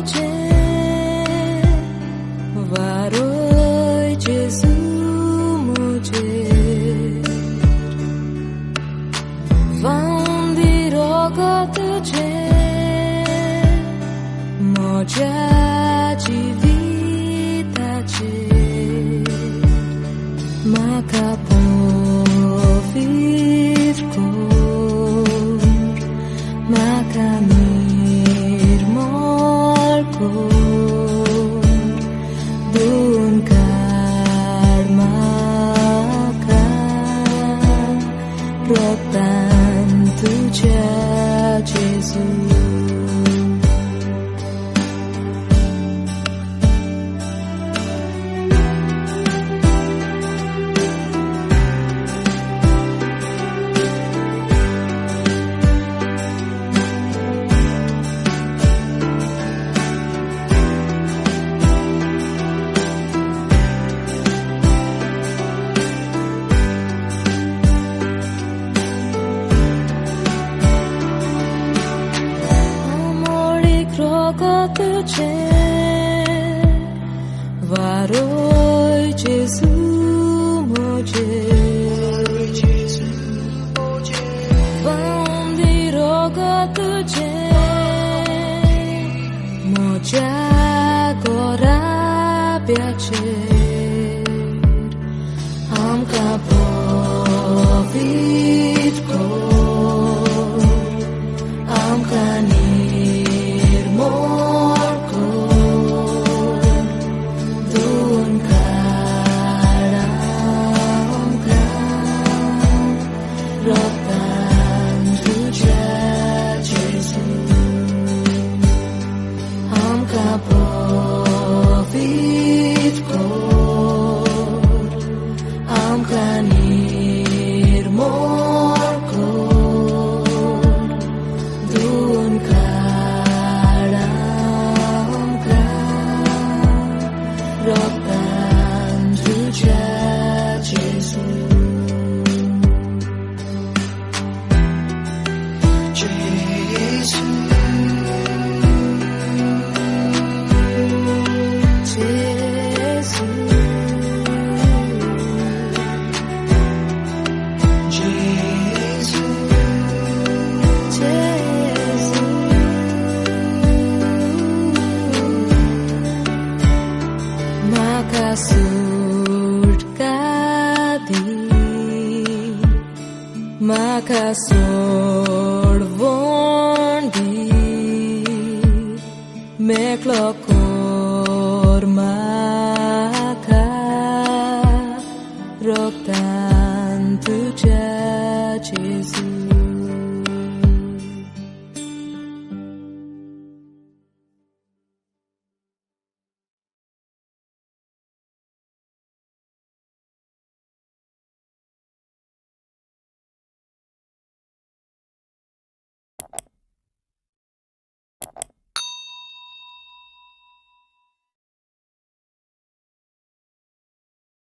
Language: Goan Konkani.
तुझे वारोय जेजू मुझे वांदी रगत तुझे म्हज्या जिविताचे म्हाका पवित्र कर म्हाका निर्मळ कर धुवन काड म्हाका रगतान तुज्या जेजू. तुझे वारोय जेजू मुझे वांदी रगत तुझे म्हज्या गोराब्याचेर आमकां पवित्र कर आमकां निर्मळ पवित्र कर आमकां निर्मळ कर धुवन काड आमकां रगतान तुज्या जेजू. जेजू म्हाका सुटका दी म्हाका सोडवण दी मेकळो